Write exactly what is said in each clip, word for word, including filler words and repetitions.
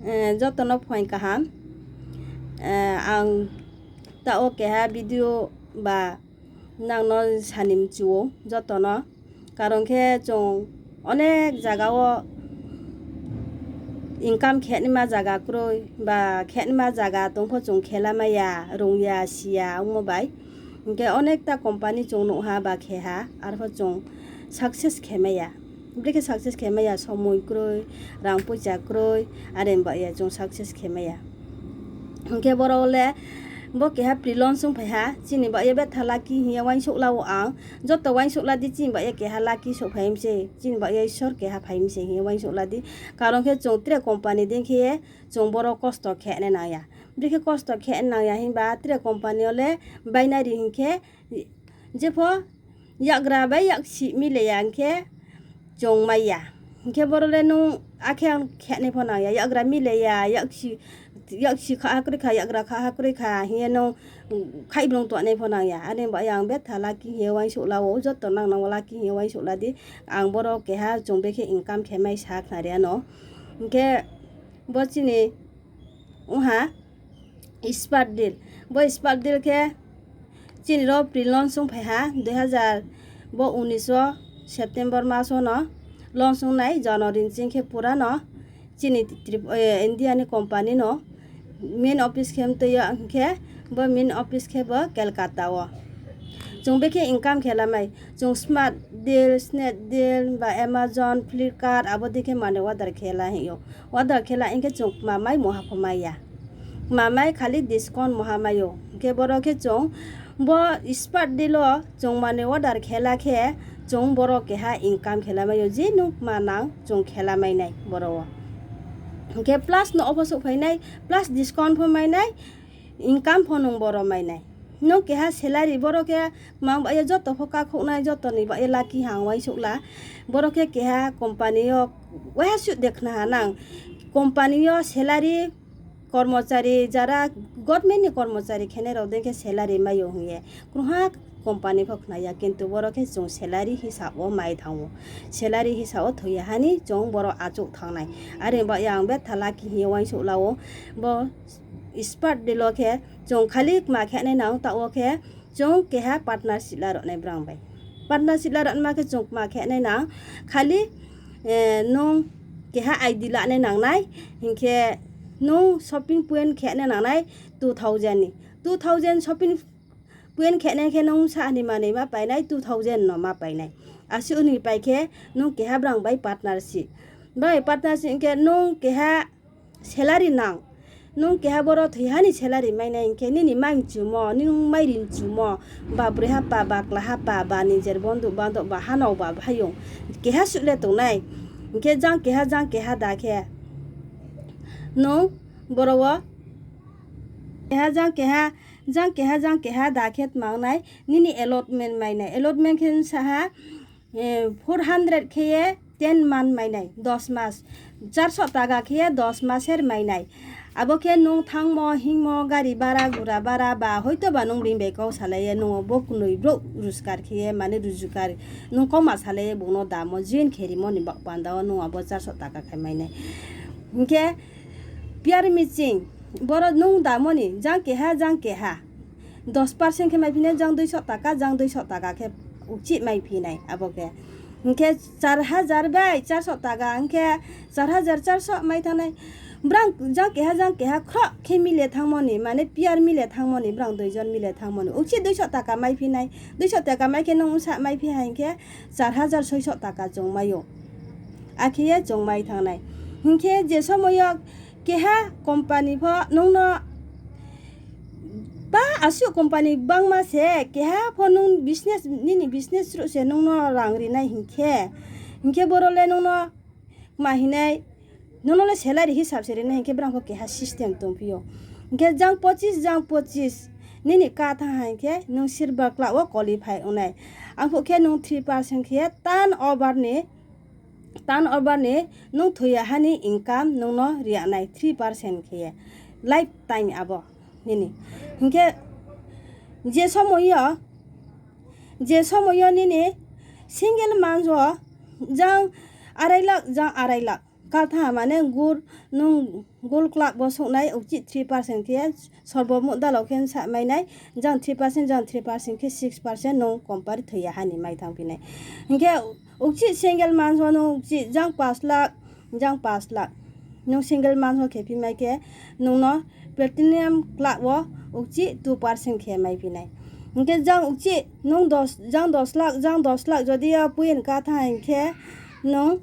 Eh, joto no phuaing kaham. Eh, ang taoh wo keha video ba nang no sani mchu ou joto no. Karon khe chung onek zaga wo income khe naima zaga kroi, ba khe naima zaga tong pho chung khe la mai ya, rung ya, si ya ongmo bai. Hing khe onek ta company chung nuh ha ba khe ha, arpho chung success khe mai ya. Brekhe success khe mai ya, somoi kroi, rang poicha kroi, are ba ye chung success khe mai ya. Hing khe boro le bo keha pre-launch ong phai ha, chini ba ye betha lucky hing ye uaingsouh la ou ang. Joto uaingsouh la di, chini ba ye keha lucky souhphai mi se, chini ba ye Isor keha phai mi se hing ye uaingsouh la di. Karon khe chung tre company dei khe ye chung boro kosto khe nai nang ya. Brekhe kosto khe nang ya himba tre company yo le bainari hing khe jepho yakgra bai yaksi mile ya hing khe chung mai ya. Hing khe boro le nung akhe ang khe nai pho nang ya, yakgra mile ya, yaksi, yaksi kha ha kroi kha, yakgra kha ha kroi kha hing ye nung khaibrung tongnai pho nang ya. Are ba ye ang betha lucky hing ye uaingsouh la ou, joto nang nang wo lucky hing ye uaingsouh la di. Ang boro keha chung bekhe income khe mai sa khnari ano. Hing khe bo chini ong ha Spark Deal. Bo Spark Deal khe chini ro pre-launch ong phai ha, dui hazar bo unis wo September mas wo no launch ong nai, January ni ching khe pura no chini Trip-, eh, India ni company no main office khe mtui yo hing khe bo main office khe bo Kolkata wo. Chung bekhe income khe la mai, chung Smart Deal, Snapdeal, ba Amazon, Flipkart, abo dei khe mane order khe la hing ou. Order khe la hing khe chung kma mai mungha pho mai ya. Kma mai khali discount mungha mai ou. Hing khe boro khe chung bo Spark Deal wo chung mane order khe la khe chung boro keha income khe la mai ou. Je nung kma nang chung khe la mai nai boro wo. Hing khe plus no opho souhphai nai, plus discount pho mai nai, income pho nung boro mai nai. Nung keha salary boro khe mang ba ye joto pho kakhouh nai, joto ni ba ye lucky hang uaingsouh la. Boro khe keha company yo, waiha suh de khna ha nang. Company yo salary, kormochari, jara government ni kormochari khenai rao dei khe salary mai ou hing ye. Krungha company pho khna ya, kintu boro khe chung salary hisab wo mai thanng ou. Salary hisab wo thoi ya ha ni chung boro achouh thanng nai. Are ba ye ang betha lucky hing ye uaingsouh la ou. Bo Spark Deal wo khe chung khali kma khe nai nang, taoh wo khe chung keha partnership la rao nai brang bai. Partnership la rao naima khe chung kma khe nai nang, khali, eh, nung keha I D la nai nang nai, hing khe nung shopping point khe nai nang nai two thousand ni. Two thousand shopping point khe nai khe nung sa ni manoi ma pai nai, two thousand no ma pai nai. Asuh ni pai khe nung keha brang bai partnership. Bai partnership hing khe nung keha salary nang. Nung keha boro thoi ha ni salary mai nai hing khe nini mai mchumo, nung mai ri mchumo, ba broi hapa, ba kla hapa, ba nijer bondhu bandhob, ba hanao, ba bhayong, keha suh le tong nai. Hing khe jang keha, jang keha da khe nung boro wo keha jang keha, jang keha, jang keha da khe tma ong nai, nini allotment mai nai. Allotment khe sa ha, eh, four hundred khe ye ten month mai nai, dos mas. Charso taka khe ye dos mas er mai nai. Abo khe nung thanngmo, hingmo, gari bara, gura bara, ba hoito ba nung bini bai kau salai ye, nung bo knoi brouh rujkar khe ye, mane rujkar, nung kauma salai ye, bung no damo, join khe rimo ni ba-, panda wo nung abo charso taka khe mai nai. Hing khe, piyar miching, boro nung damo ni, jang keha, jang keha. Dos percent khe maiphi nai, jang duiso taka, jang duiso taka khe uchih maiphi nai, abo khe. Hing khe char hajar bai charso taka, hing khe char hajar charso mai thanng nai. Brang jang keha, jang keha khroh khe mile thanngmo ni, mane piyar mile thanngmo ni, brang duijon mile thanngmo ni. Uchih duiso taka maiphi nai, duiso taka mai khe nung bsa maiphi ha hing khe char hajar soiso taka chung mai ou. Akhe ye chung mai thanng nai. Hing khe je somoi yo keha company pho nung no ba asuh company bangma se, keha pho nung business, nini business through se nung no rang ri nai hing khe, hing khe boro le nung no kma hing nai, nung no le salary hisab se ri nai hing khe brang pho keha system tongphi ou. Hing khe jang pochis, jang pochis nini ka thanng ha hing khe nung silver club wo qualify ong nai. Arphuh khe nung three percent khe ye turnover ni, turnover ni nung thoi ya ha ni income nung no ri ya nai three percent khe ye. Lifetime abo nini. Hing khe je somoi yo, je somoi yo nini single month wo jang arai lakh, jang arai lakh Kalthang ha mane gur, nung gur club wo souhnai uchih three percent khe sorbo mudalao khe sa mai nai, jang three percent, jang three percent khe six percent nung company thoi ya ha ni mai thanngphi nai. Hing khe uchih single month wo nung uchih jang পাঁচ লাখ, jang পাঁচ lakh nung single month wo khe phi mai khe, nung no platinum club wo uchih two percent khe maiphi nai. Hing khe jang uchih nung দশ, jang দশ লাখ, jang দশ lakh jodi yo point ka thanng hing khe, nung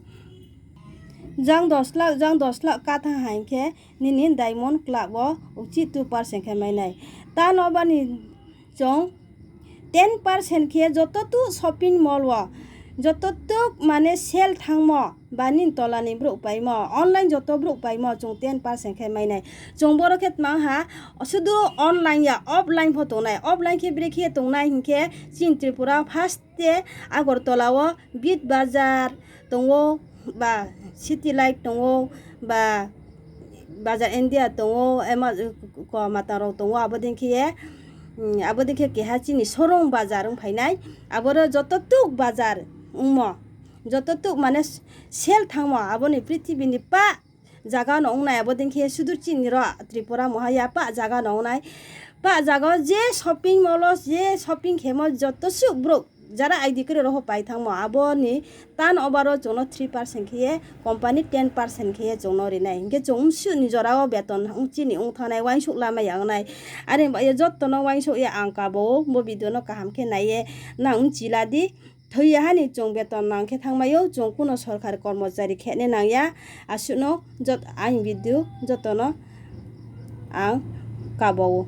jang দশ লাখ, jang দশ lakh ka thanng hing khe, nini diamond club wo uchih two percent khe mai nai. Tanoba ni chung ten percent khe joto tuk shopping mall wo, joto tuk mane sale thanngmo, ba nini tola ni brouh paimo, online joto brouh paimo chung ten percent khe mai nai. Chung boro khe tma ha, sudu online ya, offline pho tongnai. Offline khe brekhe tongnai hing khe, chini Tripura first te Agartala wo Big Bazaar tong ou, ba City Life tong ou, ba Bazaar India tong ou, ema, ko matang rao tong ou, abo dei khe ye, abo dei khe keha chini showroom bazar ongphai nai, aboro joto tuk bazar ongmo, joto tuk mane sale thanngmo, abo ni prithibi ni pah zaga no ong nai, abo dei khe sudu chini ro Tripura moha ya pah zaga no ong nai. Pah zaga wo je shopping mall wo je shopping khemo joto suh brouh jara I D kri ro pho pai thanngmo, abo ni turnover wo chung no three percent khe ye, company ten percent khe ye chung no ri nai. Hing khe chung bsuh ni jora wo beton chini ong thanng nai, uaingsouh lamai ya ong nai. Are ba ye joto no uaingsouh ye ang kabo ou, bo video no kaham khe nai ye nang bchi la di. Thoi ya ha ni chung beton nang khe thanngmai ou, chung kuno sorkar kormochari khe nai nang ya. Asuh no jot-, aini video joto no ang kabo ou.